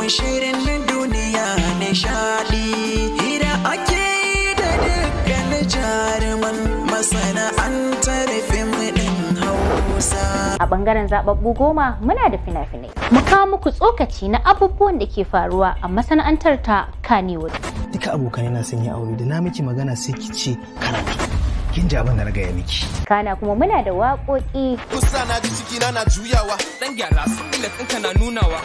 Ga mu shirin duniya nishadi, hira ake yi da dukkan jaruman masana'antar fim ɗin Hausa. A bangaren zababbu 10 muna da fina-finai. Mu kawo muku tsokaci na abubuwan da ke faruwa a masana'antar ta Kannywood. Duka abokanai na sun yi aure, da na miki magana sai ki ce karatu. Kin ji abin da na gaya miki. Kana kuma muna da waƙoƙi. Kusa na ji ciki na juyawa. Dan gyara singlet ɗinka na nunawa.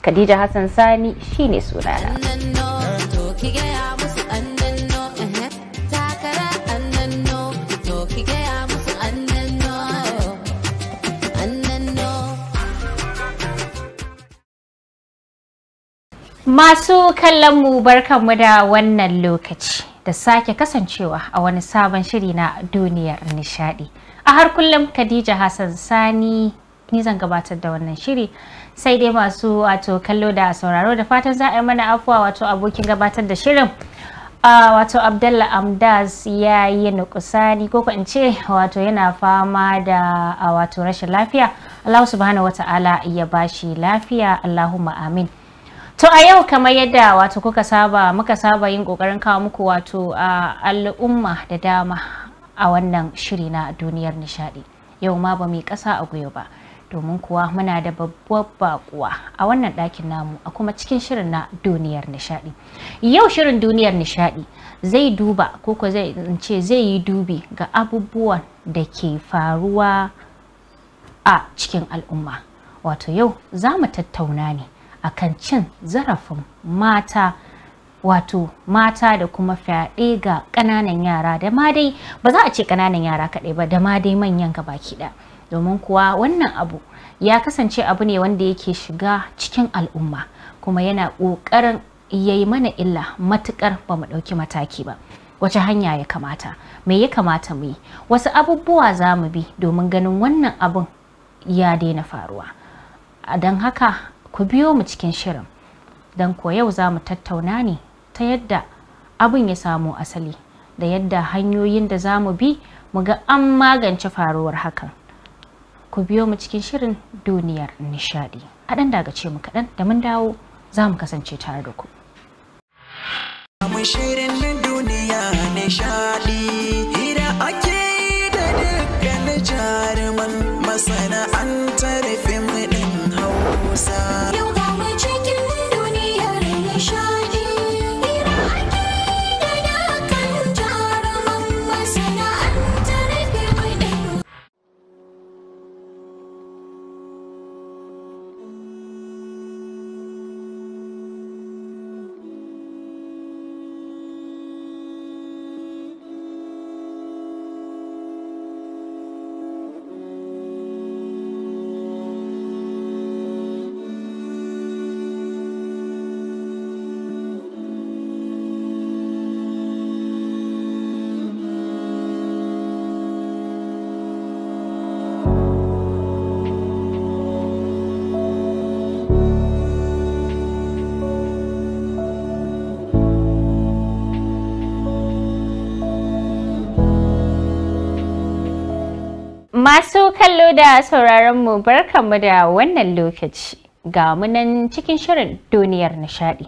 Khadija Hassan Sani shine sunana. Masu kallon mu, barkanmu da wannan lokaci da sake kasancewa a wani sabon shiri na duniyar nishadi. A har kullum Khadija Hassan Sani ni zan gabatar da wannan shiri, sai dai masu wato kallo da sauraro, da fatan za a yi mana afuwa, wato abokin gabatar da shirin, wato Abdallah Amdaz, ya yi nukusani, ko in ce wato yana fama da wato rashin lafiya. Allah subhanahu wata'ala ya bashi lafiya, Allahumma amin. To a yau, kamar yadda wato kuka saba, muka saba yin kokarin kawo muku wato al'umma da dama a wannan shiri na duniyar nishadi. Yau ma ba mu yi ƙasa a gwiwa ba, domin kuwa muna da babbar bakuwa a wannan ɗakin namu a kuma cikin shirin na duniyar nishadi. Yau shirin duniyar nishadi zai duba, ko ko zai in ce zai yi dubi ga abubuwan da ke faruwa a cikin al'umma. Wato yau za mu tattauna ne akan cin zarafin mata, wato mata da kuma fyaɗe ga ƙananan yara, da ma dai ba za a ce ƙananan yara kaɗai ba, da ma dai manyan gabaki ɗaya, domin kuwa wannan abu ya kasance abu ne wanda yake shiga cikin al'umma kuma yana ƙoƙarin ya yi mana illa matuƙar ba mu ɗauki mataki ba. Wace hanya ya kamata, me ya kamata mu yi, wasu abubuwa za mu bi domin ganin wannan abun ya daina faruwa? Don haka ku biyo mu cikin shirin, don ko yau za mu tattauna ne ta yadda abin ya samo asali da yadda hanyoyin da za mu bi mu ga an magance faruwar hakan. Ku biyo mu cikin shirin duniyar nishadi. A ɗan dagace mu kaɗan, da mun dawo za mu kasance tare da ku. Mu shirin duniya nishadi, hira ake yi da dukkan jaruman masana'antar fim ɗin Hausa. Yau ga mu cikin duniyar nishadi, hira ake da dukkan jaruman masana'antar fim ɗin. Masu kallo da sauraron mu, barkanmu da wannan lokaci. Ga mu nan cikin shirin duniyar nishadi.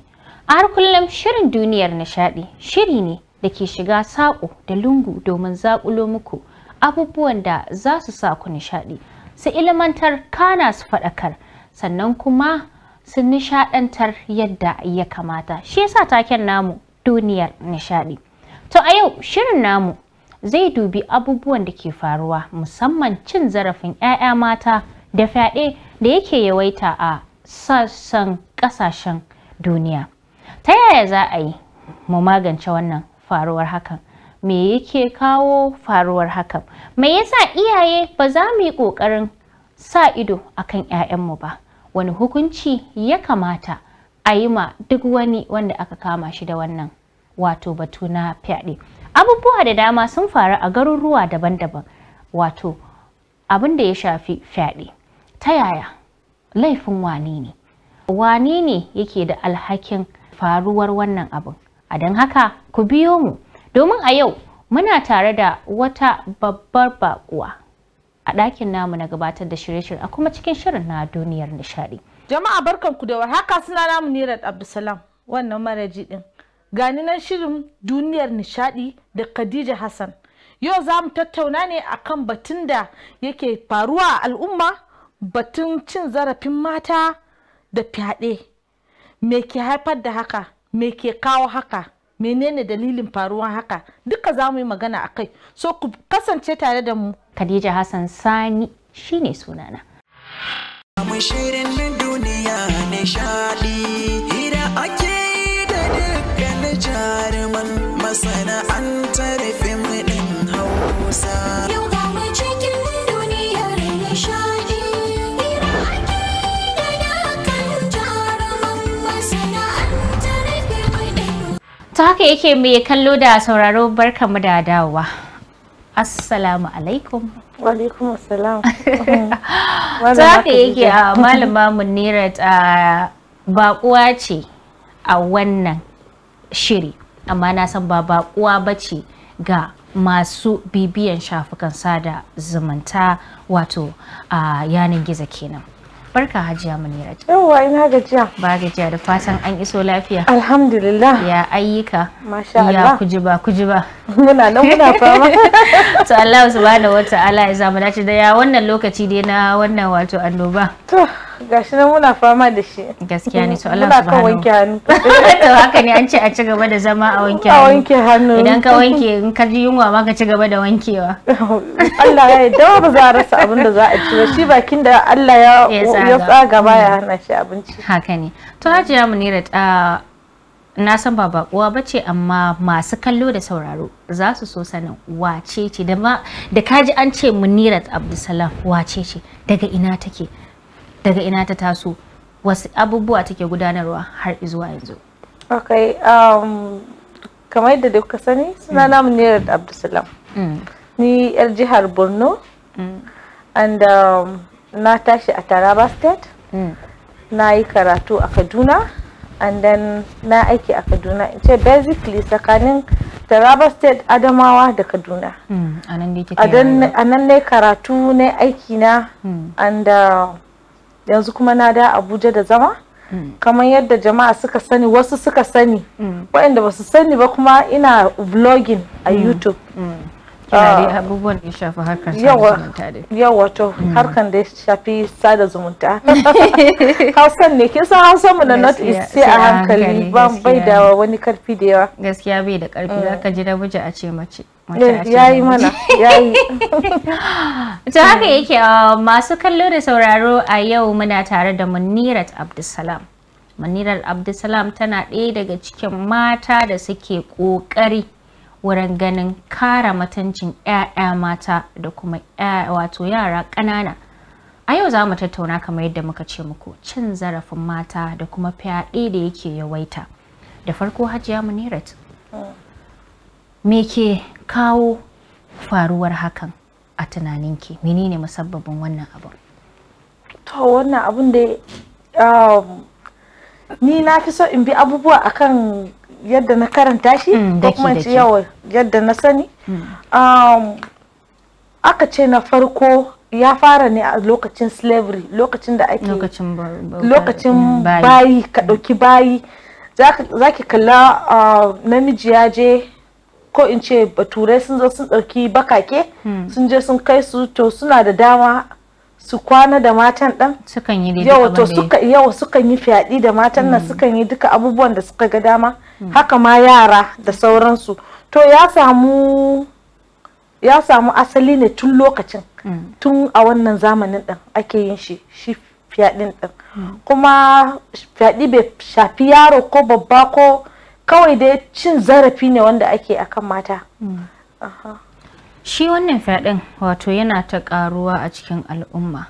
A har kullum shirin duniyar nishadi shiri ne da ke shiga saƙo da lungu domin zaƙulo muku abubuwan da za su sa ku nishadi, su ilimantar, kana su faɗakar, sannan kuma su nishaɗantar yadda ya kamata. Shi yasa taken namu duniyar nishadi. To a yau shirin namu zai dubi abubuwan da ke faruwa, musamman cin zarafin 'ya'ya mata da fyaɗe da yake yawaita a sassan ƙasashen duniya. Ta yaya za a yi mu magance wannan faruwar hakan? Me yake kawo faruwar hakan? Me yasa iyaye ba za mu yi ƙoƙarin sa ido akan 'ya'yanmu ba? Wani hukunci ya kamata a yi ma duk wani wanda aka kama shi da wannan wato batu na fyaɗe? Abubuwa da dama sun faru a garuruwa daban-daban, wato abin da ya shafi fyaɗe. Ta yaya, laifin wane ne, wane ne yake da alhakin faruwar wannan abin? A don haka ku biyo mu, domin a yau muna tare da wata babbar baƙuwa a ɗakin namu na gabatar da shirye-shirye a kuma cikin shirin na duniyar nishaɗi. Jama'a barkanku da warhaka, suna na Munirat Abdulsalam wannan maraji din. Gani nan shirin duniyar nishadi da Khadija Hassan. Yau za mu tattauna ne akan batun da yake faruwa a al'umma, batun cin zarafin mata da fyaɗe. Me ke haifar da haka? Me ke kawo haka? Menene dalilin faruwan haka? Duka za mu yi magana a kai. So ku kasance tare da mu. Khadija Hassan Sani shine sunana. Mu shirin duniya nishadi, hira ake yi da dukkan jaruman masana'antar fim ɗin Hausa. Yau ga mu cikin duniyar nishadi, hira ake da dukkan jaruman masana'antar fim ɗin. Ta haka yake mai kallo da sauraro, barkamu da dawowa. Assalamu alaikum. Wa alaikum assalam. Ta haka yake a malama Munirat a bakuwa ce a wannan shiri, amma na san ba bakuwa ba ce ga masu bibiyan shafukan sada zumunta, wato a yanar gizo kenan. Barka Hajiya Munirat. Yawwa, ina gajiya. Ba gajiya, da fatan an iso lafiya. Alhamdulillah. Ya ayyuka? Masha Ya Allah. kujiba kujiba. Muna nan muna fama. To Allah subhanahu wata'ala ya zama dace da ya wannan lokaci dai na wannan wato annoba. To gashi nan muna fama da shi. Gaskiya ne, to Allah Muna kan subhanahu wanke hannu. To haka ne, an ce a ci gaba da zama a wanke A hannu. wanke hannu. Idan ka wanke, in ka ji yunwa ma ka ci gaba da wankewa. Allah ya yarda ba za a rasa abin da za a ci ba. Shi bakin da Allah ya Ya tsaga. ya tsaga baya hana shi abinci. Haka ne. To Hajiya Munirat, a na san ba bakuwa ba ce, amma masu kallo da sauraro za su so sanin wace ce, da ma da kaji an ce Munirat Abdulsalam, wace ce, daga ina take, daga ina ta taso, wasu abubuwa take gudanarwa har zuwa yanzu. Okay, kamar yadda dai kuka sani, suna na Munirat Abdulsalam. Ni yar jihar Borno and na tashi a Taraba State. Na yi karatu a Kaduna and then na aiki a Kaduna. In ce basically tsakanin Taraba State, Adamawa da Kaduna. A nan dai kika A yi rayuwa. a nan na karatu, na aiki na and yanzu kuma na da Abuja da zama. Kamar yadda jama'a suka sani, wasu suka sani, waɗanda ba su sani ba kuma, ina vlogging a YouTube. Kina dai abubuwan da ya shafi harkar sada Yawa, zumunta dai. yawa, to harkan da ya shafi sada zumunta. Hausan ne, kin san Hausan mu na North East sai a hankali, ba bai da wani karfi da yawa. Gaskiya bai da karfi, zaka ji namiji a ce mace, mace a ce Yayi namiji. Mana yayi. To haka yake, masu kallo da sauraro, a yau muna tare da Munirat Abdulsalam. Munirat Abdulsalam tana ɗaya daga cikin mata da suke ƙoƙari wurin ganin kare mutuncin 'ya'ya mata da kuma wato yara ƙanana. A yau za mu tattauna, kamar yadda muka ce muku, cin zarafin mata da kuma fyaɗe da yake yawaita. Da farko Hajiya Munirat, me ke kawo faruwar hakan a tunaninki? Menene musabbabin wannan abu? To wannan abun da ni na fi so in bi abubuwa akan yadda na karanta shi ko kuma in ce yawa yadda na sani. Aka ce na farko ya fara ne a lokacin slavery, lokacin da ake lokacin lokacin bayi. Ka ɗauki bayi, za ki kalla namiji ya je, ko in ce baturai sun zo sun ɗauki bakake, sun je sun kai su, to suna da dama su kwana da matan ɗan. Sukan yi yawa, to suka yawa, sukan yi fyaɗi da matan nan, sukan yi duka abubuwan da suka ga dama, haka ma yara da sauransu. To ya samu asali ne tun lokacin, tun a wannan zamanin ɗin ake yin shi, shi fyaɗin ɗin. Kuma fyaɗi bai shafi yaro ko babba ko, kawai dai cin zarafi ne wanda ake akan mata. Shi wannan fyaɗen wato yana ta ƙaruwa a cikin al'umma.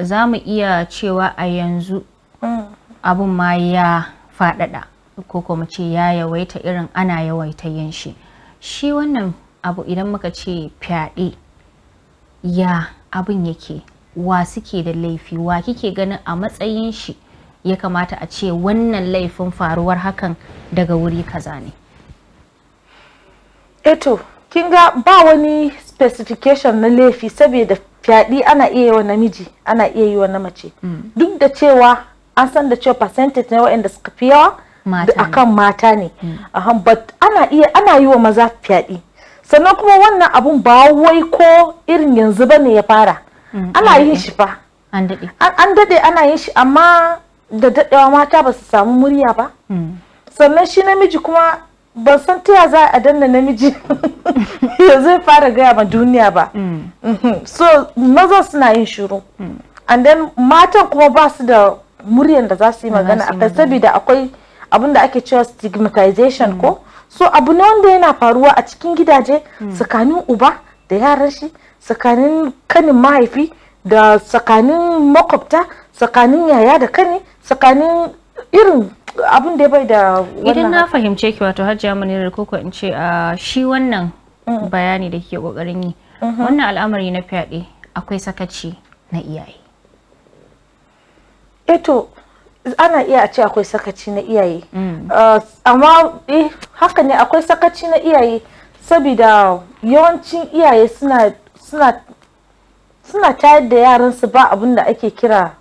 Za mu iya cewa a yanzu abun ma ya faɗaɗa, ko kuma ce ya yawaita, irin ana yawaita yin shi. Shi wannan abu, idan muka ce fyaɗe, ya abin yake? Wa suke da laifi? Wa kike ganin a matsayin shi ya kamata a ce wannan laifin faruwar hakan daga wuri kaza ne? Eto, kin ga ba wani specification na laifi, saboda Fyaɗe ana iya yi wa namiji, ana iya yi wa na mace. Duk da cewa an san da cewa percentage na waɗanda suka fi yawa akan mata ne. But ana yi wa maza fyaɗe. Sannan kuma wannan abun ba wai ko irin yanzu bane ya fara. Ana yin shi fa. An daɗe ana yin shi, amma da daɗewa mata ba su samu murya ba. Sannan shi namiji kuma ban san ta ya za a danna namiji ya zai fara gaya ma duniya ba. So maza suna yin shiru. And then matan kuma ba su da muryan da za su yi magana akai, saboda akwai abin da ake cewa stigmatization ko. So abu ne wanda yana faruwa a cikin gidaje, tsakanin uba da yaran shi, tsakanin kanin mahaifi da tsakanin makwabta, tsakanin yaya da kani, tsakanin irin abin da bai da wannan. Idan na fahimce ki, wato Hajiya Munirar, koko in ce shi wannan bayani da kike kokarin yi, wannan al'amari na fyaɗe akwai sakaci na iyaye. Eto ana iya a ce akwai sakaci na iyaye, amma haka ne, akwai sakaci na iyaye, saboda yawancin iyaye suna tayar da yaransu ba abin da ake kira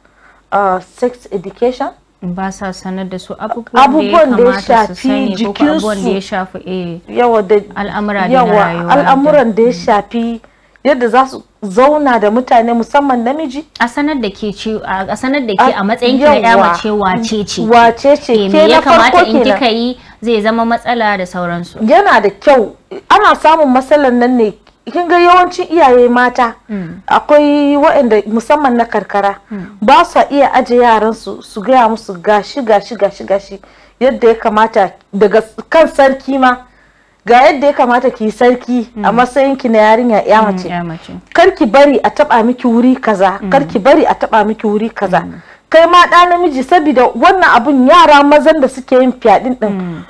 sex education. Ba sa sanar da su abubuwan da ya shafi jikinsu, abubuwan da ya shafi yawa da al'amura da rayuwa, al'amuran da ya shafi yadda za su zauna da mutane, musamman namiji. A sanar da ke ce, a sanar da ke a matsayin ki na ya mace, wace ce wace ce ke, ya kamata in kika yi zai zama matsala da sauransu. Yana da kyau, ana samun matsalar nan ne. Kin ga yawancin iyaye mata, akwai waɗanda musamman na karkara ba sa iya aje yaran su su gaya musu gashi gashi gashi gashi yadda ya kamata, daga kan sarki ma ga yadda ya kamata ki yi sarki a matsayin ki na yarinya ya mace, kar ki bari a taba miki wuri kaza, kar ki bari a taba miki wuri kaza. Kai ma ɗa namiji, saboda wannan abun yara mazan da suke yin fyaɗin ɗin,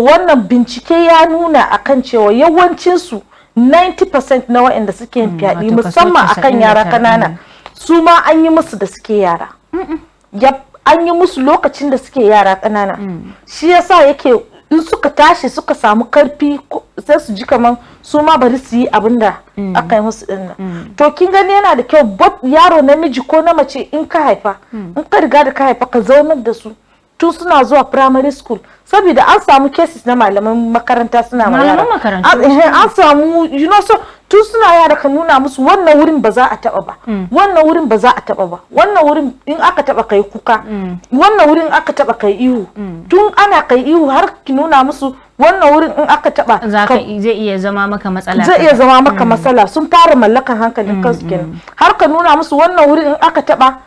wannan bincike ya nuna akan cewa yawancinsu 90% na waɗanda suke yin fyaɗe, musamman akan yara kanana, su ma an yi musu da suke yara. An yi musu lokacin da suke yara kanana. Shi yasa yake in suka tashi suka samu karfi, sai su ji kaman su ma bari su yi abin da aka yi musu din nan. To kin gani, yana da kyau yaro namiji ko na mace in ka haifa, in ka riga da ka haifa, ka zaunar da su tun suna zuwa primary school, saboda an samu cases na malaman makaranta suna ma yara, an samu so tun suna yara ka nuna musu wannan wurin ba za a taba ba, wannan wurin ba za a taba ba, wannan wurin in aka taba kai kuka, wannan wurin aka taba kai ihu. Tun ana kai ihu har ki nuna musu wannan wurin in aka taba zai iya zama maka matsala, zai iya zama maka matsala. Sun fara mallakan hankalin kansu kenan. Har ka nuna musu wannan wurin in aka taba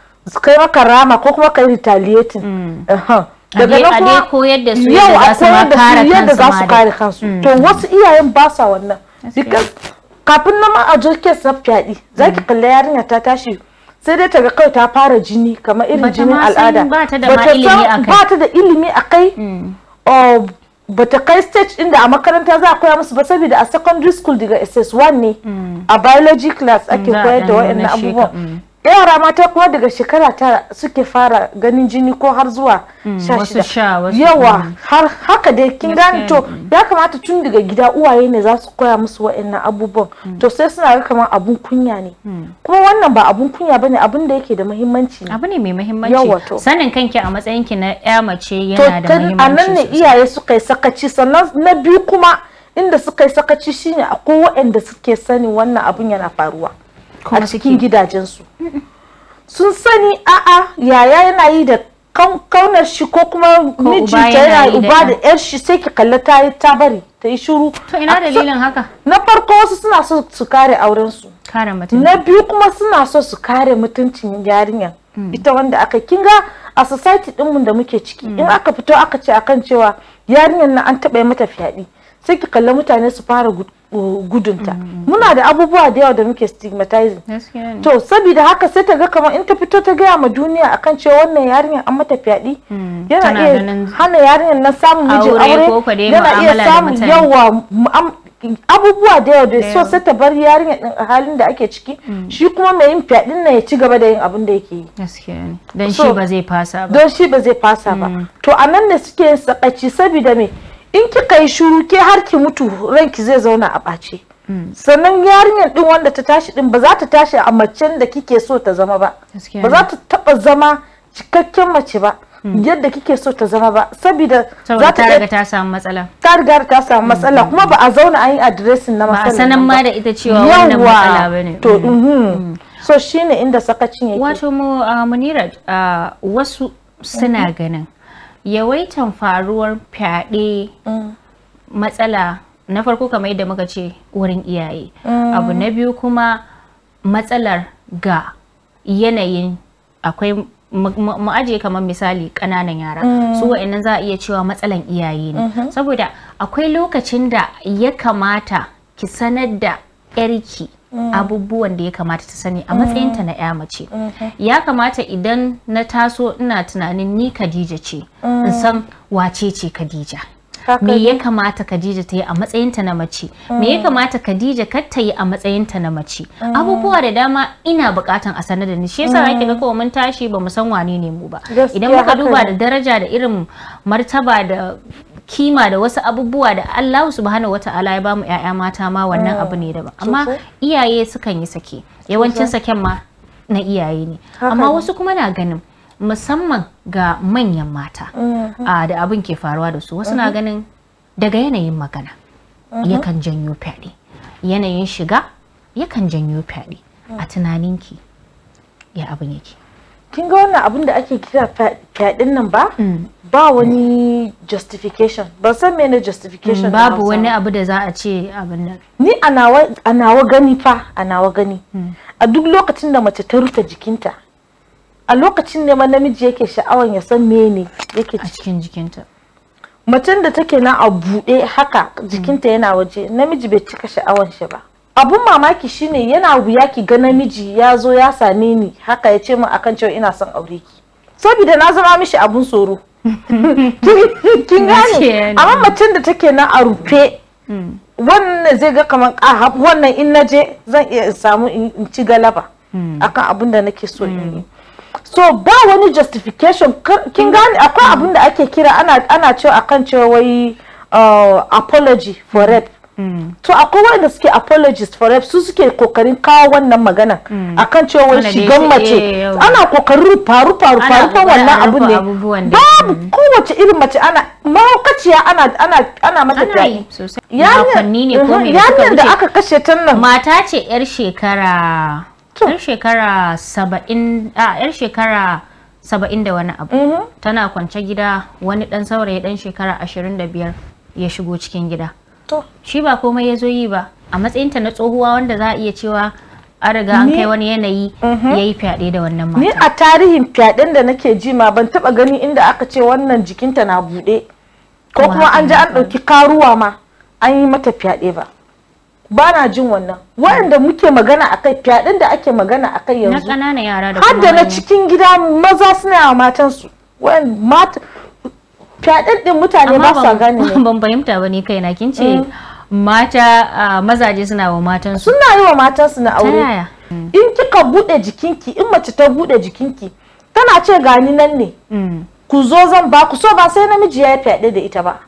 kai maka rama ko kuma kai retaliating. Daga nan kuma koyar da su yadda za su kare kansu. To wasu iyayen ba sa wannan, because kafin na ma a jo case na fyaɗe, za ki kalla yarinya ta tashi sai dai ta ga kawai ta fara jini kamar irin jinin al'ada, ba ta da ilimi a kai, ba ta kai stage inda a makaranta za a koya musu ba, saboda a secondary school daga SS1 ne a biology class ake koyar da wa'annan abubuwan. Yara mata kuma daga shekara 9 suke fara ganin jini ko har zuwa 16, yawa har haka dai kin gane. To ya kamata tun daga gida uwaye ne za su koya musu wa'annan abubuwan. To sai suna ga kamar abun kunya ne, kuma wannan ba abun kunya bane, abun da yake da muhimmanci ne, abu ne mai muhimmanci. Sanin kanki a matsayin ki na ya mace yana da muhimmanci. A nan ne iyaye suka yi sakaci. Sannan na biyu kuma inda suka yi sakaci shine akwai waɗanda suke sanin wannan abun yana faruwa a cikin gidajensu. Sun sani a'a yaya yana yi da kaunar shi ko kuma mijinta yana uba da yar shi, sai ki kalla ta yi ta bari ta yi shiru. To ina dalilin haka? Na farko wasu suna so su kare auren su, na biyu kuma suna so su kare mutuncin yarinyar ita wanda aka kinga a society dinmu da muke ciki. In aka fito aka ce akan cewa yarinyar nan an taɓa mata fyaɗe, sai ki kalla mutane su fara gudunta. Muna da abubuwa da yawa da muke stigmatizing. To saboda haka sai ta ga kamar in ta fito ta gaya ma duniya akan cewa wannan yarinyar an mata fyaɗe, yana iya hana yarinyar nan samun mijin aure, yana iya samun yawa abubuwa da yawa da so sai ta bar yarinyar din a halin da ake ciki. Shi kuma mai yin fyaɗin nan ya ci gaba da yin abin da yake yi. Don shi ba zai fasa ba. Don shi ba zai fasa ba. To a nan ne suke yin sakaci, saboda me, in kika yi shiru ke har ki mutu ranki zai zauna a ɓace. Sannan yarinyar din wanda ta tashi din ba za ta tashi a macen da kike so ta zama ba. Ba za ta taba zama cikakken mace ba yadda kike so ta zama ba, saboda za ta riga ta samu matsala. Ta riga ta samu matsala, kuma ba a zauna an yi addressing na matsala. Ba a sanan ma da ita cewa wannan matsala bane. To so shine inda sakacin yake. Wato mu Munira, wasu suna ganin yawaitan faruwar fyaɗe matsala na farko kamar yadda muka ce wurin iyaye. Abu na biyu kuma matsalar ga yanayin akwai mu ajiye kamar misali ƙananan yara, su wa'annan za a iya cewa matsalan iyaye ne, saboda akwai lokacin da ya kamata ki sanar da yarki abubuwan da ya kamata ta sani a matsayinta na ya mace. Ya kamata idan na taso ina tunanin ni Khadija ce, in san wace ce Khadija, me ya kamata Khadija ta yi a matsayinta na mace, me ya kamata Khadija kar ta yi a matsayinta na mace. Abubuwa da dama ina bukatan a sanar da ni, shi yasa ake ga kawai mun tashi ba mu san wane ne mu ba. Idan muka duba da daraja da irin martaba da kima da wasu abubuwa da Allah subhanahu wata'ala ya bamu ƴaƴa mata ma, wannan abu ne daban. Amma iyaye sukan yi sake, yawancin saken ma na iyaye ne. Amma wasu kuma na ganin musamman ga manyan mata da abin ke faruwa da su, wasu na ganin daga yanayin magana yakan janyo fyaɗe, yanayin shiga yakan janyo fyaɗe. A tunaninki ya abin yake? Kin ga wannan abin da ake kira fyaɗen nan ba ba wani justification, ban san mene justification, babu wani abu da za a ce abin nan. Ni a nawa gani fa, a nawa gani, a duk lokacin da mace ta rufe jikinta, a lokacin ne ma namiji yake sha'awan ya san mene yake a cikin jikinta. Macen da take na a buɗe haka jikinta yana waje, namiji bai cika sha'awan shi ba. Abun mamaki shine yana wuya ki ga namiji ya zo ya same ni haka ya ce min akan cewa ina son aure ki, saboda na zama mishi abun tsoro. Kin gane? Amma macen da take na a rufe, wannan zai ga kamar a wannan in naje zan iya samu in ci galaba akan abun da nake so in yi. So ba wani justification. Kin gane akwai abun da ake kira ana cewa akan cewa wai apology for rape. To akwai wanda suke apologist for rape, su suke kokarin kawo wannan magana akan cewa wai shigan mace ana kokarin faru wannan abun ne. Babu kowace irin mace ana mahaukaciya ana mata fyaɗe. Yarinyar da aka kashe ta nan mata ce yar shekara 70, yar shekara 70 da wani abu. Tana kwance gida, wani dan saurayi dan shekara 25 ya shigo cikin gida. Shi ba komai ya zo yi ba, a matsayinta na tsohuwa wanda za a iya cewa an riga an kai wani yanayi, ya yi fyaɗe da wannan mata. Ni a tarihin fyaɗen da nake ji ma ban taɓa gani inda aka ce wannan jikinta na buɗe ko kuma an ji an ɗauki karuwa ma an yi mata fyaɗe ba. Ba na jin wannan. Waɗanda muke magana akai, fyaɗen da ake magana akai yanzu, na ƙananan yara da har da na cikin gida, maza suna wa matansu. Mata fyaɗen ɗin mutane ba sa gane ne. Ban fahimta ba ni kaina, kin ce mata mazaje suna wa matansu. Suna yi wa matansu na aure. In kika buɗe jikinki, in mace ta buɗe jikinki, tana ce gani nan ne. Ku zo zan ba ku so, ba sai namiji ya yi fyaɗe da ita ba.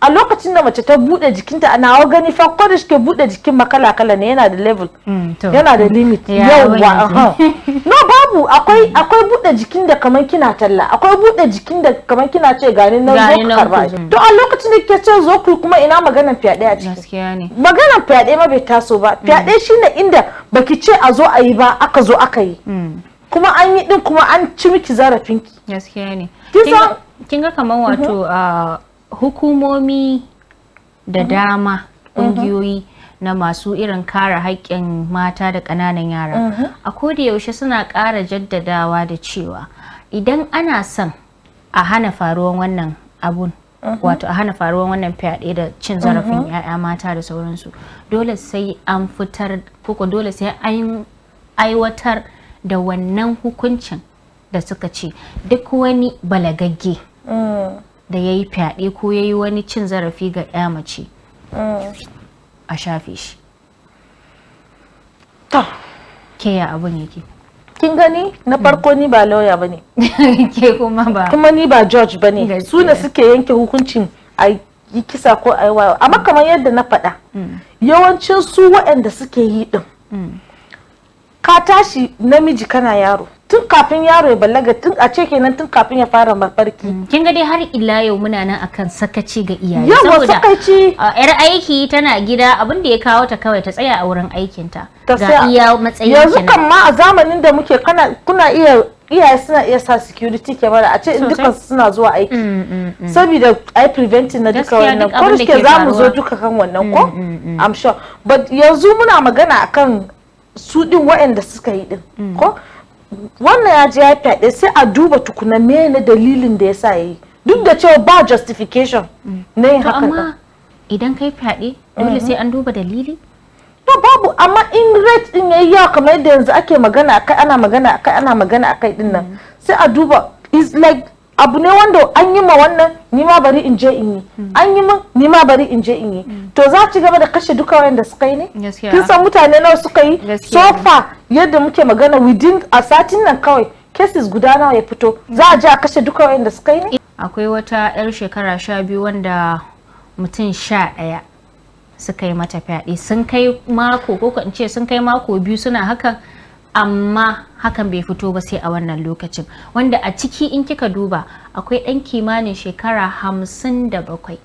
A lokacin da mace ta buɗe jikinta, a nawa gani fa, ko da shike buɗe jikin ma kala kala ne, yana da level, yana da limit. Yawwa, no babu, akwai buɗe jikin da kaman kina talla, akwai buɗe jikin da kaman kina ce gani nan zo ku karba. To a lokacin da kike ce zo ku, kuma ina maganan fyaɗe a ciki? Maganan fyaɗe ma bai taso ba. Fyaɗe shine inda baki ce a zo a yi ba, aka zo aka yi, kuma an yi din, kuma an ci miki zarafinki. Gaskiya ne. Kin ga kaman wato hukumomi da dama, ƙungiyoyi na masu irin kare haƙƙin mata da ƙananan yara, a koda yaushe suna ƙara jaddadawa da cewa idan ana son a hana faruwan wannan abun, wato a hana faruwan wannan fyaɗe da cin zarafin 'ya'ya mata da sauransu, dole sai an fitar koko dole sai an aiwatar da wannan hukuncin da suka ce duk wani balagagge da ya yi fyaɗe ko ya yi wani cin zarafi ga 'ya mace a shafe shi. To, ke ya abun yake? Kin gani, na farko ni ba lawyer bane. Ke kuma ba. Kuma ni ba judge bane. Su ne suke yanke hukuncin a yi kisa ko a yi wayo. Amma kamar yadda na faɗa, yawancin su waɗanda suke yi ɗin, ka tashi namiji kana yaro, tun kafin yaro ya balaga, tun a ce kenan tun kafin ya fara mafarki. Kin ga dai har ila yau muna nan akan sakaci ga iyaye. Yawa, sakaci. Yar aiki tana gida, abin da ya kawo ta kawai ta tsaya a wurin aikinta. Ga iya matsayin. Yanzu kan ma a zamanin da muke kana kuna iya iyaye suna iya sa security camera a ce in dukan suna zuwa aiki. Saboda ai preventing na duka wannan. Ko da za mu zo duka kan wannan ko? I'm sure. But yanzu muna magana akan su din waɗanda suka yi din ko? Wannan ya je ya fyaɗe, sai a duba tukuna mene dalilin da ya sa ya yi, duk da cewa ba justification na yin hakan. Amma idan kai fyaɗe dole sai an duba dalili? To babu, amma in rate din yayi yawa kamar yadda yanzu ake magana akai, ana magana akai, ana magana akai din nan, sai a duba. Is like abu ne wanda an yi ma wannan, ni ma bari in je in yi, an yi min, ni ma bari in je in yi. To za ci gaba da kashe duka wanda suka yi ne? Kin san mutane nawa suka yi so far? Yadda muke magana within a satin nan kawai cases guda nawa ya fito, za a je a kashe duka wanda suka yi ne? Akwai wata yar shekara 12 wanda mutum 11 suka yi mata fyaɗe, sun kai mako ko in ce sun kai mako 2 suna hakan, amma hakan bai fito ba sai a wannan lokacin, wanda a ciki in kika duba akwai ɗan kimanin shekara 57.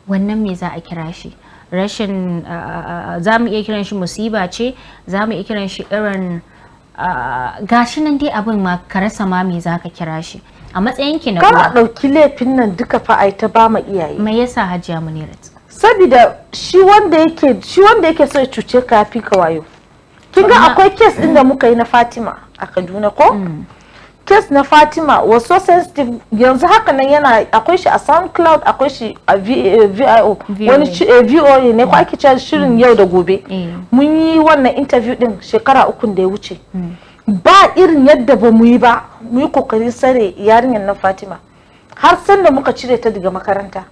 Wannan me za a kira shi? Rashin za mu iya kiran shi musiba ce, za mu iya kiran shi irin gashi nan dai abin ma ka rasa ma me za ka kira shi a matsayin ki na uwa. Kar a ɗauki laifin nan duka fa ai ta ba ma iyaye. Me yasa Hajiya Munirat? Saboda shi wanda yake so ya cuce ka fi ka wayo. Kin ga akwai case din da muka yi na Fatima a Kaduna ko? Case na Fatima was so sensitive. Yanzu haka nan yana akwai shi a SoundCloud, akwai shi a VIO, wani VOA ne ko ake cewa shirin yau da gobe. Mun yi wannan interview din shekara 3 da ya wuce. Ba irin yadda ba mu yi ba, mu yi kokarin sare yarinyar na Fatima har sanda muka cire ta daga makaranta.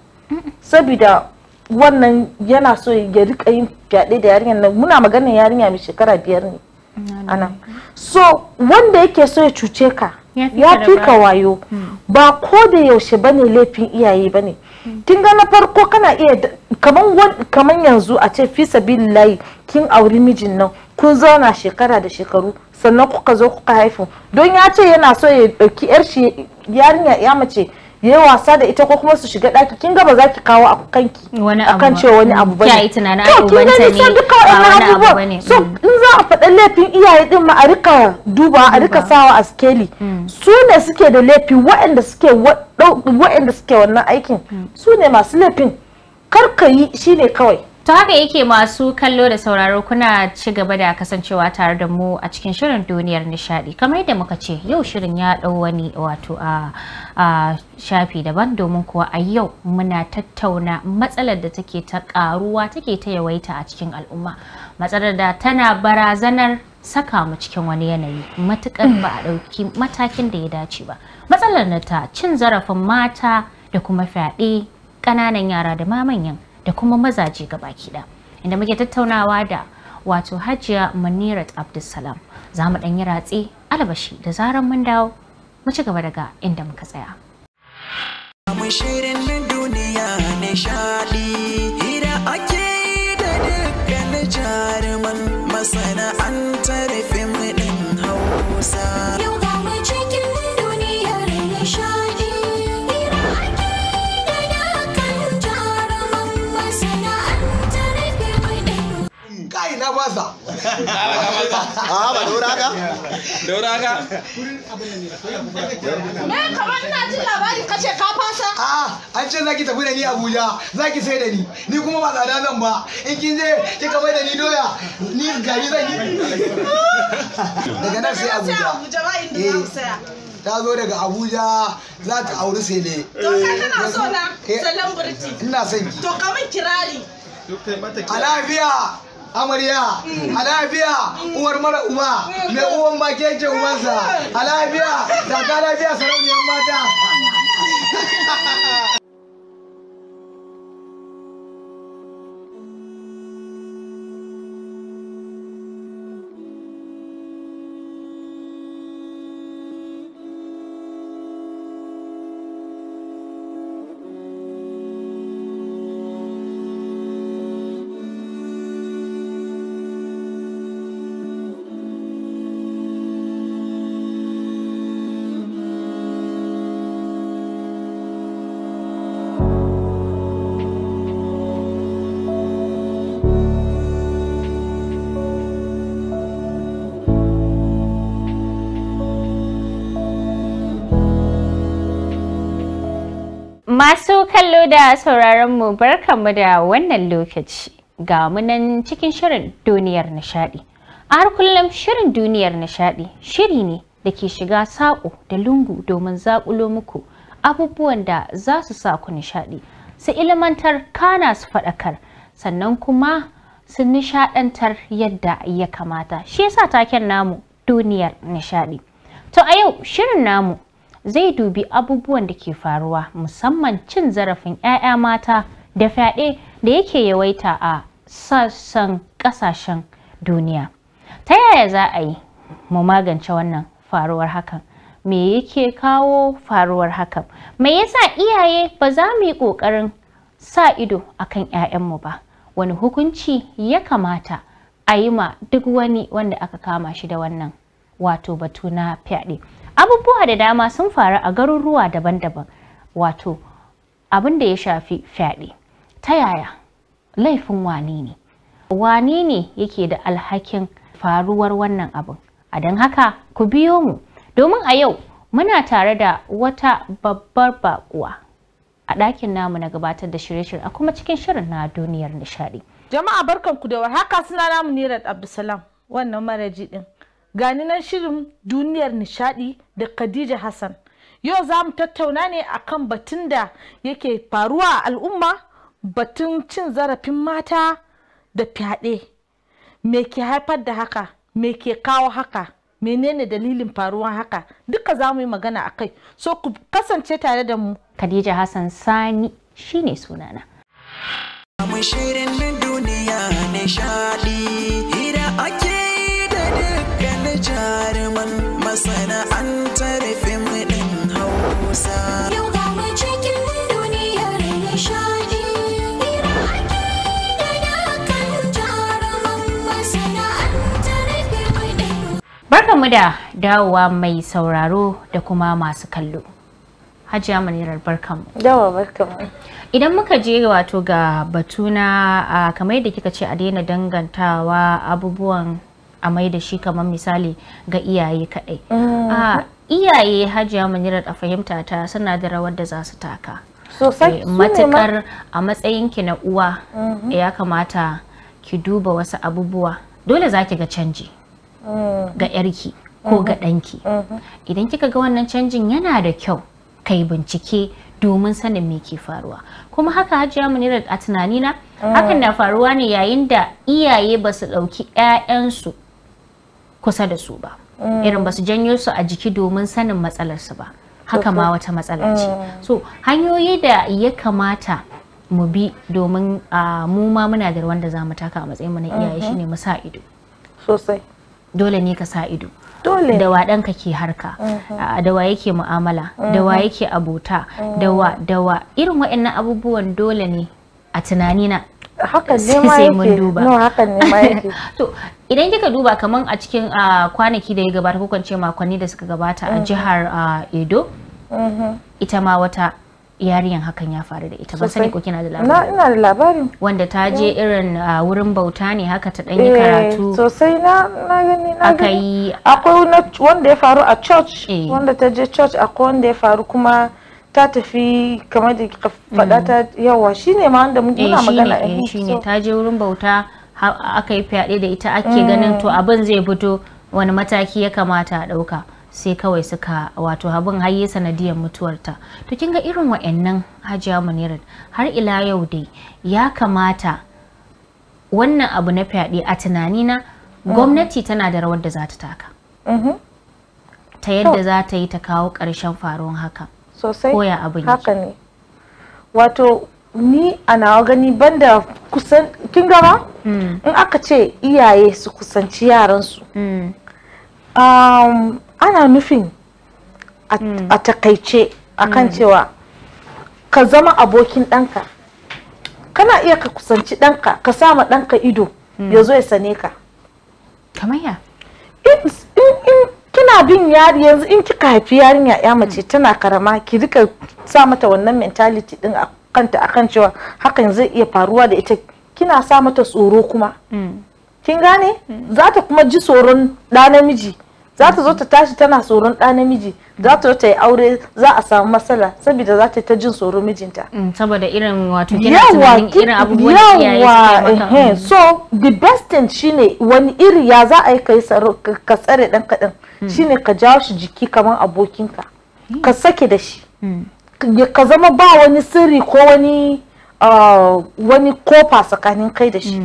Saboda wannan yana so ya rika yin fyaɗe da yarinyar nan, muna maganar yarinya mai shekara 5 ne ana so. Wanda yake so ya cuce ka ya fi ka wayo. Ba ko da yaushe bane laifin iyaye bane. Kin ga na farko kana iya kaman yanzu a ce fi sabilillahi kin auri mijin nan, kun zauna shekara da shekaru, sannan kuka zo kuka haifu, don ya ce yana so ya ɗauki yar shi yarinya ya mace ya yi wasa da ita ko kuma su shiga ɗaki, kin ga ba za ki kawo a kanki akan cewa wani abu bane. Ki tunanin ubanta ne, duka wannan abubuwan. So in za a faɗa laifin iyaye din ma a rika duba, a rika sawa a skeli. Su ne suke da laifi, waɗanda suke wannan aikin su ne masu laifin. Kar ka yi shine kawai. To haka yake masu kallo da sauraro, kuna ci gaba da kasancewa tare da mu a cikin shirin duniyar nishadi. Kamar yadda muka ce yau shirin ya dau wani wato a shafi daban, domin kuwa a yau muna tattauna matsalar da take ta karuwa, take ta yawaita a cikin al'umma. Matsalar da tana barazanar saka mu cikin wani yanayi matukar ba a dauki matakin da ya dace ba. Matsalar na ta cin zarafin mata da kuma fyaɗe ƙananan yara da ma manyan da kuma mazaje gabaki ɗaya, inda muke tattaunawa da wato Hajiya Munirat Abdulsalam. Za mu ɗan yi ratse albashi, da zaran mun dawo mu ci gaba daga inda muka tsaya. Shirin duniya nishaɗi, hira ake da dukkan jaruman masana'antar fim ɗin Hausa. Yau ga mu cikin duniyar nishaɗi, hira ake da dukkan jaruman masana'antar fim ɗin. Kai na fasa. A ba daura ka? Daura ka? Me kamar ina jin labari kace ka fasa? A an ce zaki tafi da ni Abuja, zaki sai da ni. Ni kuma ba tsada zan ba. In kin je kika mai da ni doya, ni gari zan yi. Daga nan sai Abuja. Abuja ba inda za mu saya. Ta zo daga Abuja za ta auri Sele. To kai kana so na celebrity. Ina son ki. To ka min kirari. A lafiya amarya, a lafiya uwar mara uba, mai uwan ma ke ce ubansa, a lafiya, taka lafiya sarauniyar mata. Masu kallo da sauraron mu, barkanmu da wannan lokaci. Ga mu nan cikin shirin duniyar nishadi. A har kullum shirin duniyar nishadi shiri ne da ke shiga saƙo da lungu domin zaƙulo muku abubuwan da za su sa ku nishadi, su ilmantar, kana su faɗakar, sannan kuma su nishadantar yadda ya kamata. Shi yasa taken namu duniyar nishadi. To a yau shirin namu zai dubi abubuwan da ke faruwa, musamman cin zarafin 'ya'ya mata da fyaɗe da yake yawaita a sassan ƙasashen duniya. Ta yaya za a yi mu magance wannan faruwar hakan? Me yake kawo faruwar hakan? Me yasa iyaye ba za mu yi ƙoƙarin sa ido akan 'ya'yanmu ba? Wani hukunci ya kamata a yi ma duk wani wanda aka kama shi da wannan wato batu na fyaɗe? Abubuwa da dama sun faru a garuruwa daban-daban, wato abin da ya shafi fyaɗe. Ta yaya? Laifin wane ne? Wane ne yake da alhakin faruwar wannan abin? A don haka ku biyo mu, domin a yau muna tare da wata babbar baƙuwa a ɗakin namu na gabatar da shirye-shirye a kuma cikin shirin na duniyar nishaɗi. Jama'a, barkanku da warhaka. Suna na Munirat Abdulsalam, wannan maraji din. Gani nan shirin duniyar nishadi da Khadija Hassan. Yau za mu tattauna ne akan batun da yake faruwa a al'umma, batun cin zarafin mata da fyaɗe. Me ke haifar da haka? Me ke kawo haka? Menene dalilin faruwan haka? Duka za mu yi magana a kai. So ku kasance tare da mu. Khadija Hassan Sani shine sunana. Mu shirin duniya nishadi, hira ake yi da dukkan jaruman masana'antar fim ɗin Hausa. Yau ga mu cikin duniyar nishadi, hira ake da dukkan jaruman masana'antar fim ɗin. Barkanmu da dawowa mai sauraro da kuma masu kallo. Hajiya Munirar, barkanmu. Yawa, barkanmu. Idan muka je wato ga batu na kamar yadda kika ce, a daina dangantawa abubuwan, a mai da shi kamar misali ga iyaye kaɗai. Iyaye, Hajiya Munirar, a fahimta ta suna da rawar da za su taka. Sosai. Eh, matukar a matsayinki na uwa ya kamata ki duba wasu abubuwa. Dole za ki ga canji ga 'yarki ko ga ɗanki. Idan kika ga wannan canjin, yana da kyau kai bincike domin sanin me ke faruwa. Kuma haka, Hajiya Munira, a tunanina hakan na faruwa ne yayin da iyaye ba su ɗauki 'ya'yansu kusa da su ba, irin ba su janyo su a jiki domin sanin matsalarsu ba. Haka ma wata matsala ce. So hanyoyi da ya kamata mu bi domin mu ma muna da wanda za mu taka a matsayin mu na iyaye shine mu sa ido. Sosai. Dole ne ka sa ido. Dole. Da wa ɗanka ke harka, da wa yake mu'amala, da wa yake abota, da wa da wa, irin waɗannan abubuwan dole ne a tunanina Hakan ne ma sai mun yake. duba. No, hakan ne ma yake. To idan kika duba kaman a cikin kwanaki da ya gabata, ko ce makonni da suka gabata, a jihar Edo, ita ma wata yariyan hakan ya faru da ita. Ban sani ko kina da Na labari. ina da labarin. Wanda ta je irin wurin bauta ne haka, ta ɗan yi Eh, karatu. Sosai, na gani, na Aka gani. yi Akwai wanda ya faru a church, Eh. wanda ta je church, akwai wanda ya faru kuma ta tafi kamar da kika faɗa ta yawa, shine ma wanda muna shine, magana. Shine so- ta je wurin bauta aka yi fyaɗe da ita. Ake ganin to abin zai fito, wani mataki ya kamata a ɗauka, sai kawai suka wato abin har yi sanadiyar mutuwarta. To kin ga irin wa'annan, Hajiya Munirat, har ila yau dai ya kamata wannan abu na fyaɗe, a tunanina gwamnati tana da rawar da za ta taka ta yadda za ta yi ta kawo ƙarshen faruwan haka. Sosai. Koya abin yake. Haka ne. Wato ni a nawa gani, banda kusan kin gama, in aka ce iyaye su kusanci yaransu, ana nufin a takaice akan cewa ka zama abokin ɗanka. Kana iya ka kusanci ɗanka, ka sama ɗanka ido, ya zo ya sane ka. Kamar ya? In kina bin yari, yanzu in kika haifi yarinya ya mace tana karama, ki rika sa mata wannan mentality din a kanta akan cewa hakan zai iya faruwa da ita. Kina sa mata tsoro kuma, kin gane, za ta kuma ji tsoron ɗa namiji. Za ta zo ta tashi tana tsoron ɗa namiji, za ta zo ta yi aure za a samu matsala saboda za ta ta jin tsoron mijinta. Saboda irin wato kina tunanin irin abubuwan da iyaye suke maka. So the best thing shine wani iri ya za a yi kai ka tsare ɗan kaɗan shine ka jawo shi jiki kamar abokinka, ka sake da shi, ka zama ba wani sirri ko wani wani kofa tsakanin kai da shi.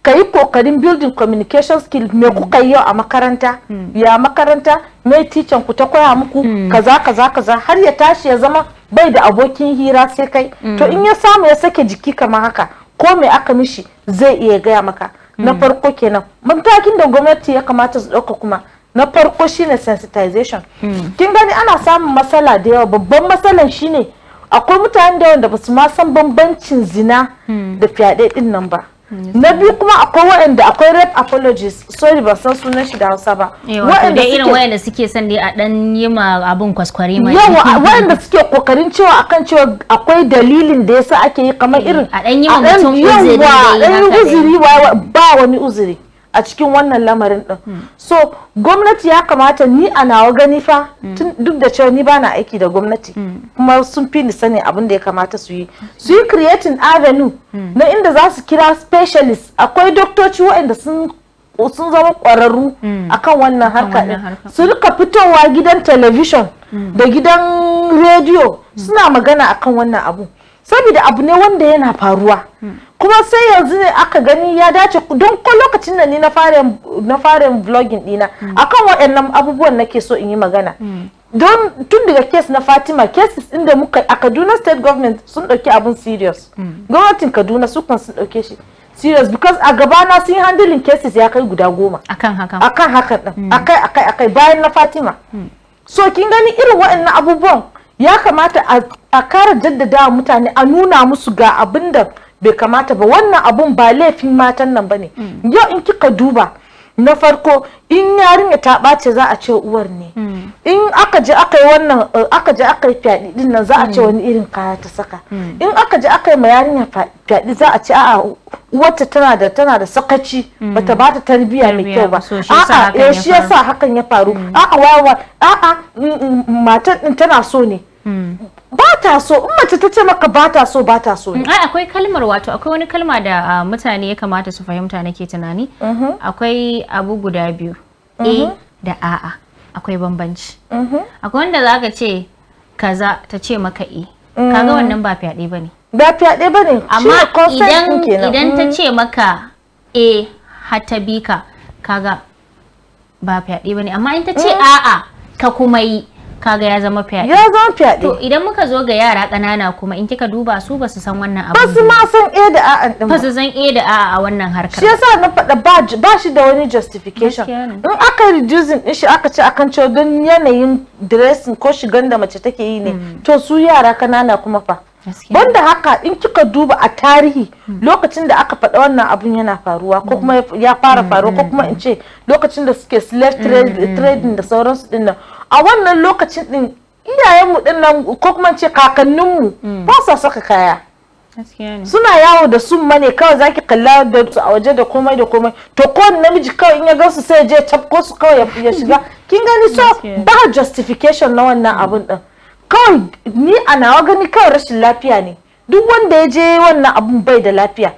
Ka yi kokarin building communication skill. Me kuka yi yau a makaranta, ya makaranta, me teacher ku ta koya muku, kaza kaza kaza, har ya tashi ya zama bai da abokin hira sai kai. To in ya samu ya sake jiki kamar haka, ko me aka mishi zai iya gaya maka. Na farko kenan matakin da gwamnati ya kamata su ɗauka kuma na farko shine sensitization. Kin gani ana samun matsala da yawa. Babban matsalan shine akwai mutane da yawan da basu ma san bambancin zina da fyaɗe din nan ba. Na biyu kuma akwai waɗanda akwai rape apologies, sorry ban san sunan shi da Hausa ba, waɗanda irin waɗanda suke son dai a dan yi ma abun kwaskwari mai yawa, waɗanda suke kokarin cewa akan cewa akwai dalilin da yasa ake yi, kamar irin a dan yi ma mutum uzuri, yawa, dan yi uzuri, ba wani uzuri a cikin wannan lamarin din. So gwamnati ya kamata, ni a nawa gani fa, duk da cewa ni bana aiki da gwamnati kuma sun fi ni sani abin da ya kamata su yi, su yi creating avenue na inda za su kira specialist. Akwai doktoci waɗanda sun zama ƙwararru akan wannan harka din, su rika fitowa gidan television da gidan rediyo suna magana akan wannan abu, saboda abu ne wanda yana faruwa. Kuma sai yanzu ne aka gani ya dace, don ko lokacin da ni na fara vlogging dina akan waɗannan abubuwan nake so in yi magana. Don tun daga case na Fatima, cases ɗin da muka a Kaduna state government sun ɗauki abun serious. Gwamnatin Kaduna su kan sun ɗauke shi serious, because a gabana sun yi handling cases ya kai guda 10 akan hakan, akan hakan ɗin, akai akai bayan na Fatima. So kin gani irin waɗannan abubuwan ya kamata a kara jaddada mutane, a nuna musu ga abin da bai kamata ba. Wannan abun ba laifin matan nan bane. Yau in kika duba na farko, in yarinya ta ɓace za a ce uwar ne. In aka je aka yi wannan, aka je aka yi fyaɗe din nan, za a ce wani irin kaya ta saka. In aka je aka yi ma yarinya fyaɗe za a ce a'a uwarta tana da sakaci, bata bata tarbiyya mai kyau ba, a'a shi yasa hakan ya faru, a'a wawa, a'a matan din tana so ne, ba ta so. In mace ta ce maka ba ta so, ba ta so ne. Ai akwai kalmar, wato akwai wani kalma da mutane ya kamata su fahimta nake tunani. Akwai abu guda biyu, e da a'a, akwai bambanci. Akwai wanda zaka ce kaza ta ce maka e, kaga wannan ba fyaɗe bane, ba fyaɗe bane. Amma idan ta ce maka e har ta bi ka, kaga ba fyaɗe bane. Amma in ta ce a'a ka kuma yi, kaga ya zama fyaɗe. Ya zama fyaɗe. To idan muka zo ga yara ƙanana kuma, in kika duba su basu san wannan abu. Ba su ma san e da a'a din ba. Su san e da a'a a wannan harkar. Shi yasa na faɗa ba shi da wani justification. In aka reducing din shi aka ce akan cewa don yanayin dressing ko shigan da mace take yi ne, to su yara ƙanana kuma fa. Banda haka in kika duba a tarihi lokacin da aka faɗa wannan abun yana faruwa ko kuma ya fara faruwa, ko kuma in ce lokacin da suke slave trading da sauransu din nan, a wannan lokacin din iyayenmu din nan ko kuma in ce kakanninmu ba sa saka kaya, suna yawo da summa ne kawai, zaki kalla da su a waje da komai da komai. To ko namiji kawai in ya gansu sai ya je tafko su kawai ya shiga. Kin gani? So ba justification na wannan abun din. Kawai ni a nawa gani kawai rashin lafiya ne. Duk wanda ya je wannan abun bai da lafiya.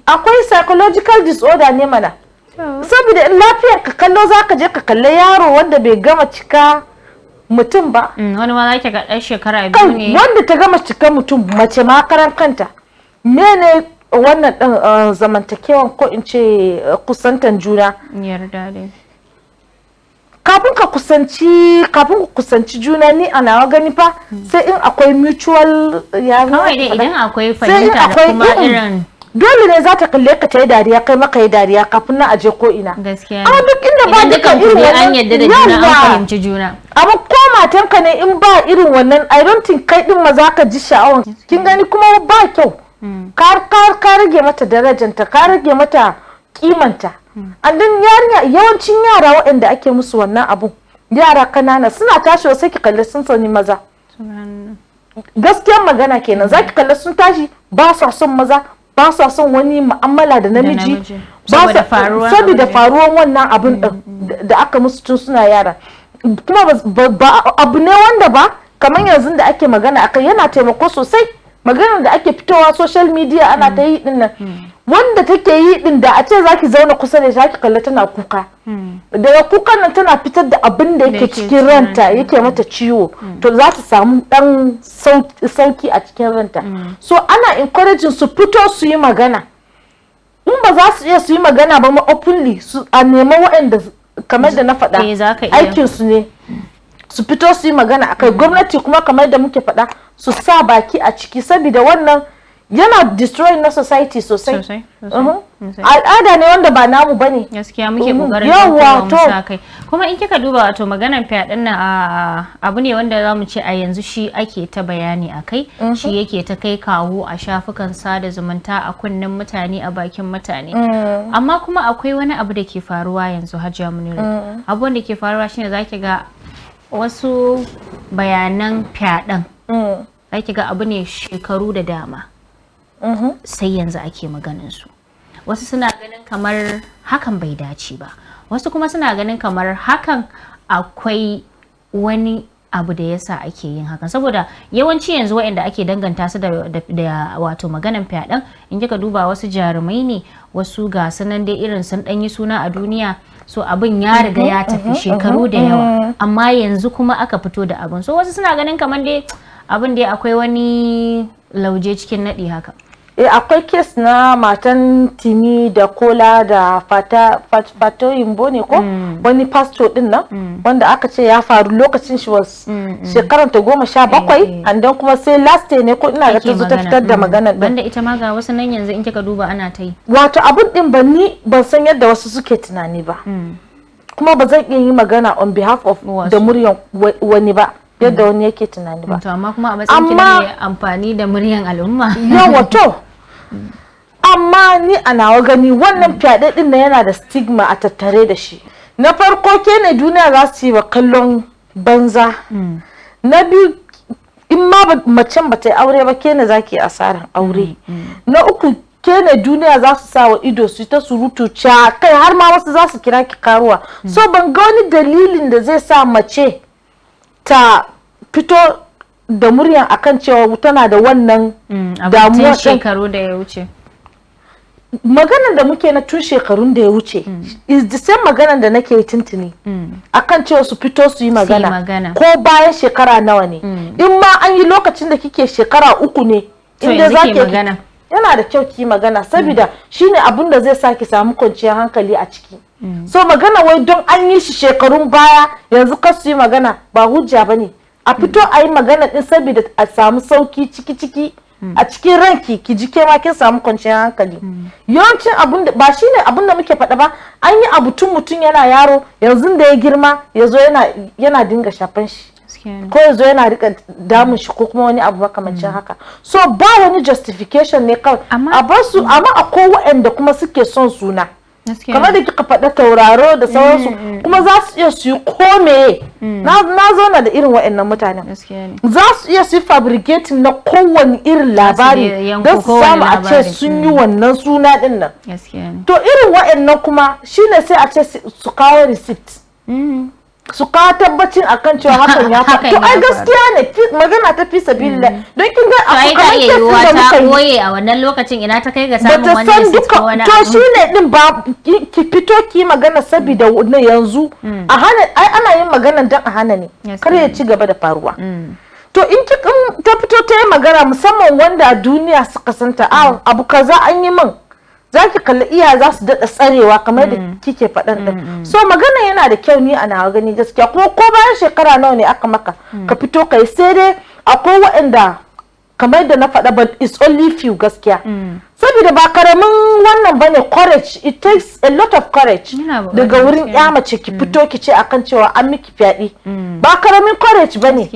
Akwai psychological disorder ne mana. Saboda in lafiyar ka kallo zaka je ka kalle yaro wanda bai gama cika mutum ba. Wani ma zaki ga ɗan shekara 2 ne. Wanda ta gama cika mutum, mace ma karan kanta. Mene wannan ɗin zamantakewan ko in ce kusantan juna. Yarda dai. Kafin ka kusanci juna, ni a nawa gani fa sai in akwai mutual ya kawai dai idan akwai fahimta da kuma irin dole ne za ta kalle ka ta yi dariya, kai maka yi dariya kafin na aje ko ina. Gaskiya. Amma duk inda ba duka irin wannan an yadda da juna, an fahimci juna. Amma ko matanka ne in ba irin wannan, I don't think kai din ma za ka ji sha'awan. Kin gani kuma ba kyau. Ka rage mata darajanta, ka rage mata kimanta. And then yarinya, yawancin yara waɗanda ake musu wannan abun, yara kanana suna tashiwa sai ki kalli sun sani maza. Gaskiyar magana kenan, za ki kalli sun tashi ba sa son maza, ba sa son wani mu'amala da namiji. Saboda faruwan wannan abun da aka musu tun suna yara. Kuma abu ne wanda ba kamar yanzu da ake magana akai yana taimako sosai. Maganar da ake fitowa social media ana ta yi din nan, wanda take yi din da a ce zaki zauna kusa da shi kalla tana kuka, daga kukan nan tana fitar da abin da yake cikin ranta yake mata ciwo, to za ta samu dan sauki a cikin ranta. So ana encouraging su fito su yi magana. In ba za su iya su yi magana ba ma openly, su a nema waɗanda kamar da na faɗa aikin su ne su fito su yi magana akai. Gwamnati kuma kamar da muke faɗa su sa baki a ciki, saboda wannan yana destroying na society sosai. Al'ada ne wanda ba namu bane gaskiya, muke kokarin yawa to kai. Kuma in kika duba wato maganar fyaɗen nan abu ne wanda zamu ce a yanzu shi ake ta bayani akai, shi yake ta kai kawo a shafukan sada zumunta, a kunnen mutane, a bakin mutane. Amma kuma akwai wani abu da ke faruwa yanzu, Hajiya Munirat. Abubuwan da ke faruwa shine zaki ga wasu bayanan fyaɗen, zaki ga abu ne shekaru da dama sai yanzu ake maganin su. Wasu suna ganin kamar hakan bai dace ba, wasu kuma suna ganin kamar hakan akwai wani abu da yasa ake yin hakan. Saboda yawanci yanzu waɗanda ake danganta su da wato maganan fyaɗen, in kika duba wasu jarumai ne, wasu ga sunan dai irin sun ɗan yi suna a duniya, so abin ya riga ya tafi shekaru da yawa, amma yanzu kuma aka fito da abin. So wasu suna ganin kamar dai abin dai akwai wani lauje cikin naɗi haka. Akwai kes na matan Timi da Kola da Fatoyinbo ne ko wani pastor din nan, wanda aka ce ya faru lokacin shi was shekaran ta 17, and then kuma sai last day ne ko ina ga ta zo ta fitar da maganar din. Banda ita ma ga wasu nan yanzu in kika duba ana ta yi. Wato abun din ba ni ban san yadda wasu suke tunani ba, kuma ba zan iya yi magana on behalf of da muryan wani ba yadda wani yake tunani ba. To amma kuma a matsayin ki na amfani da muryan al'umma. Yawa to amma ni a nawa gani wannan fyaɗe din nan yana da stigma a tattare da shi. Na farko ke ne duniya za su yi wa kallon banza. Na biyu in ma macen ba ta yi aure ba ke ne za ki yi asaran aure. Na uku ke ne duniya za su sa wa ido su ta surutu ca kai har ma wasu za su kira ki karuwa. So ban ga wani dalilin da zai sa mace ta fito da muryan akan cewa tana da wannan damuwa shekaru da ya wuce. Maganar da muke na tun shekarun da ya wuce is the same maganar da nake yi tuntuni akan cewa su fito su yi magana ko bayan shekara nawa ne. In ma an yi lokacin da kike shekara 3 ne, inda za ki magana yana da kyau ki magana, saboda shine abun da zai sa ki samu kwanciyar hankali a ciki. So magana wai don an yi shi shekarun baya yanzu kar su yi magana ba hujja bane. A fito a yi magana din saboda a samu sauki ciki a cikin ranki, ki ji ke ma kin samu kwanciyar hankali. Yawancin abun da ba shine abun da muke faɗa ba, an yi abu tun mutum yana yaro, yanzu da ya girma yazo yana dinga shafan shi, ko yazo yana rika damun shi ko kuma wani abu makamancin haka. So ba wani justification ne kawai a bar su. Amma akwai waɗanda kuma suke son suna kamar da kika faɗa tauraro da sauransu, kuma za su iya su yi komeye. Na zauna da irin waɗannan mutanen, za su iya su yi fabricating na kowane irin labari don su samu a ce sun yi wannan suna ɗin nan. To irin waɗannan kuma shine sai a ce su kawo receipt, su kawo tabbacin akan cewa hakan ya faru. To ai gaskiya ne magana ta fi sabilillah, don kin ga akwai kamar kesin da muka yi koye a wannan lokacin ina ta kai ga samun wani receipt ko wani abu. To shine din ba ki fito ki magana saboda na yanzu a hana, ai ana yin magana dan a hana ne kar ya ci gaba da faruwa. To in ki ta fito ta yi magana musamman wanda a duniya suka santa, abu kaza an yi min, za ki kalli iya za su daɗa tsarewa kamar da kike faɗan ɗin. So magana yana da kyau ni a nawa gani gaskiya, kuma ko bayan shekara nawa ne aka maka ka fito kai, sai dai akwai waɗanda kamar da na faɗa, but it's only few gaskiya. Saboda ba karamin wannan bane courage, it takes a lot of courage daga wurin ya mace ki fito ki ce akan cewa an miki fyaɗe, ba karamin courage bane.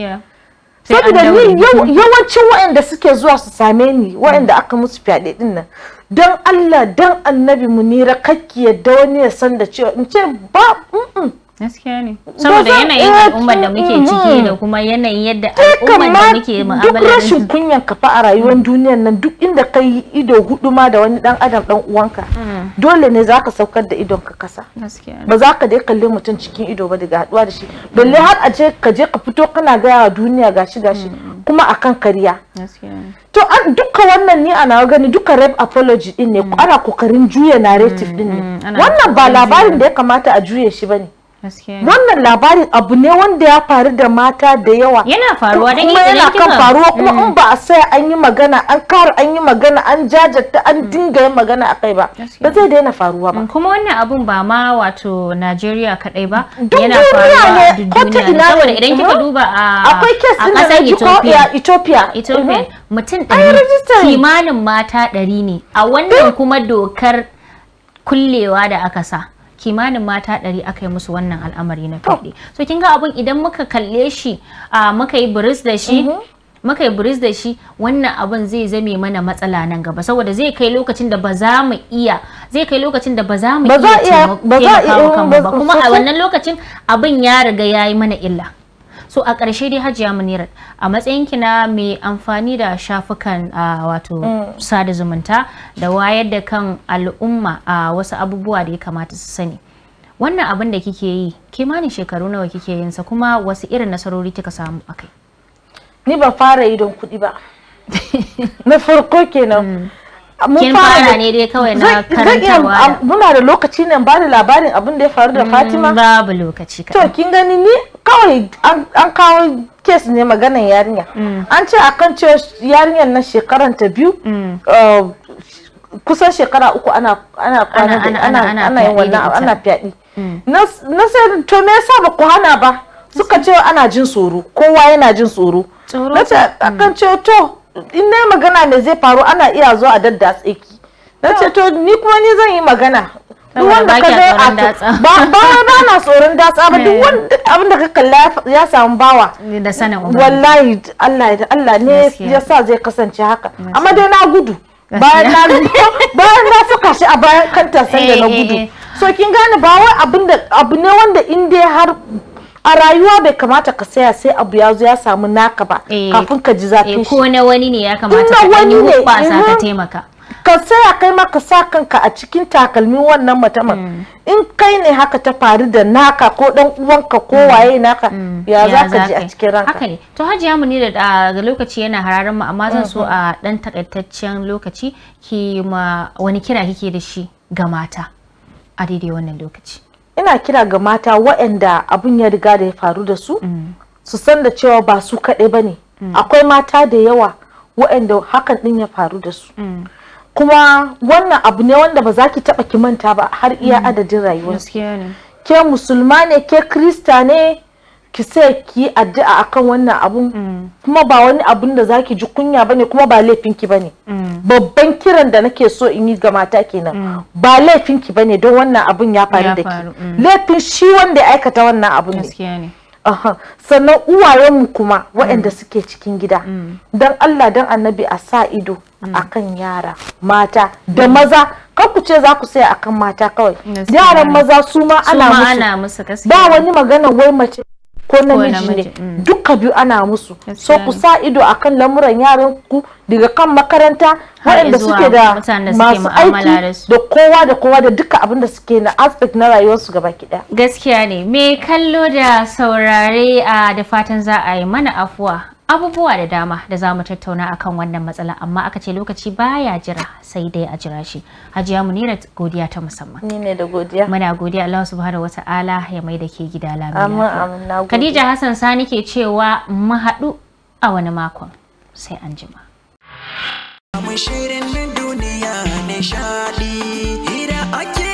Saboda ni yawancin waɗanda suke zuwa su same ni waɗanda aka musu fyaɗe ɗin nan, don Allah don annabi Munira kakki yadda wani ya san da cewa in ce ba Gaskiya ne. Saboda yanayin al'ummar da muke ciki da kuma yanayin yadda al'ummar da muke mu'amala. Duk rashin kunyan ka fa a rayuwar duniyar nan, duk inda kai ido hudu ma da wani dan adam dan uwanka, dole ne zaka saukar da idon ka kasa. Ba za ka dai kalli mutum cikin ido ba daga haduwa da shi. Balle har a je ka je ka fito kana gaya wa duniya gashi gashi kuma akan kariya. To an duka wannan ni ana gani duka rape apology din ne, ana kokarin juya narrative din ne. Wannan ba labarin da ya kamata a juye shi bane. Wannan labarin abu ne wanda ya faru da mata da yawa. Yana faruwa dan kuma yana kan faruwa, kuma in ba a sai an yi magana, an kara an yi magana, an jajirta, an dinga yin magana akai ba, ba zai daina faruwa ba. Kuma wannan abun ba ma wato Najeriya kadai ba, yana faruwa a duk duniya. Saboda idan kika duba a akwai case din da Ethiopia mutum 100, kimanin mata 100 ne a wannan kuma dokar kullewa da aka sa. Kimanin mata 100 aka yi musu wannan al'amari na fyaɗe. So kin ga abun idan muka kalle shi, muka yi buris da shi, wannan abun zai zame mana matsala nan gaba, saboda zai kai lokacin da ba za mu iya taimakawa kanmu ba, kuma a wannan lokacin abun ya riga ya yi mana illa. So a ƙarshe dai Hajiya Munirat, a matsayinki na mai amfani da shafukan wato sada zumunta da wayar da kan al'umma a wasu abubuwa da ya kamata su sani, wannan abin da kike yi kimanin shekaru nawa kike yin sa, kuma wasu irin nasarori kika samu akai? Ni ba fara yi don kuɗi ba. Na farko kenan. Kin fara ne dai kawai na karantarwa. Muna da lokaci ne ba da labarin abin da ya faru da Fatima? Babu lokaci kaɗan. To kin gani ni kawai an kawo kes ne maganan yarinya. An ce akan cewa yarinyar nan shekaranta 2, kusan shekara 3 ana kwana da ana yin wannan ana fyaɗe. Na sai to me yasa ba ku hana ba? Suka ce ana jin tsoro, kowa yana jin tsoro. Na ce akan cewa to in na magana me zai faru, ana iya zuwa a daddatse ki. Na ce to ni kuma ni zan yi magana. Duk wanda ka ga ba na tsoron datsa ba, duk wanda abin da ka kalla ya samu bawa da sanin wallahi Allah ne ya sa zai kasance haka. Amma dai na gudu bayan na saka shi a bayan kanta sanda na gudu. So kin gane ba wai abin da abu ne wanda in dai har a rayuwa bai kamata ka saya sai abu ya zo ya samu naka ba kafin ka ji zafin shi. Ko na wani ne ya kamata ka yi hoɓɓasa ka taimaka. Ka saya kai ma ka sa kanka a cikin takalmin wannan mutumin. In kai ne haka ta faru da naka ko dan uwanka ko waye naka, ya za ka ji a cikin ranka? Haka ne. To Hajiya Munira, da lokaci yana hararin mu, amma zan so a dan takaitaccen lokaci ki ma wani kira kike da shi ga mata a daidai wannan lokaci. Ina kira ga mata waɗanda abun ya riga da ya faru da su, su san da cewa ba su kaɗai ba ne. Akwai mata da yawa waɗanda hakan ɗin ya faru da su. Kuma wannan abu ne wanda ba za ki taɓa ki manta ba har iya adadin rayuwar. Ke musulma ne, ke krista ne, ki sai ki yi addu'a akan wannan abun. Kuma ba wani abun da za ki ji kunya ba ne, kuma ba laifinki ba ne. Babban kiran da nake so in yi ga mata kenan, ba laifinki ba ne don wannan abun ya faru da ki. Laifin shi wanda ya aikata wannan abun ne. Sannan uwayenmu kuma waɗanda suke cikin gida, don Allah don annabi a sa ido akan yara mata da maza. Kar ku ce za ku saya akan mata kawai, yaran maza su ma ana musu. Ba wani magana wai mace ko namiji ne, duka biyu ana musu. So ku sa ido akan lamuran yaran ku daga kan makaranta, waɗanda suke da masu aiki da kowa da kowa da duka abin da suke na aspect na rayuwarsu gaba ki ɗaya. Gaskiya ne. Me kallo da saurare, a da fatan za a yi mana afuwa. Abubuwa da dama da za mu tattauna akan wannan matsala, amma aka ce lokaci baya jira sai dai a jira shi. Hajiya Munirat, godiya ta musamman. Ni ne da godiya. Muna godiya, Allah subhanahu wata'ala ya mai da ke gida lafiya. Amin amin, nagode. Khadija Hassan Sani ke cewa mu haɗu a wani makon, sai an jima. Shirin duniya nishaɗi, hira ake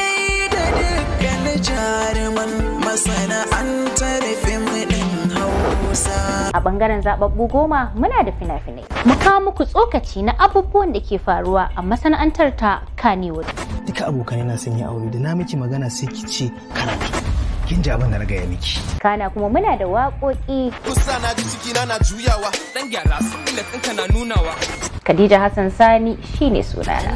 da dukkan jaruman masana'antar fim ɗin Hausa. A bangaren zababbu 10 muna da fina-finai. Mu kawo muku tsokaci na abubuwan da ke faruwa a masana'antar ta Kannywood. Duka abokanai na sun yi aure, da na miki magana sai ki ce karatu. Kin ji abin da na gaya miki. Kana kuma muna da waƙoƙi. Kusa na ji ciki na juyawa, dan gyara singlet ɗinka na nunawa. Khadija Hassan Sani shine sunana.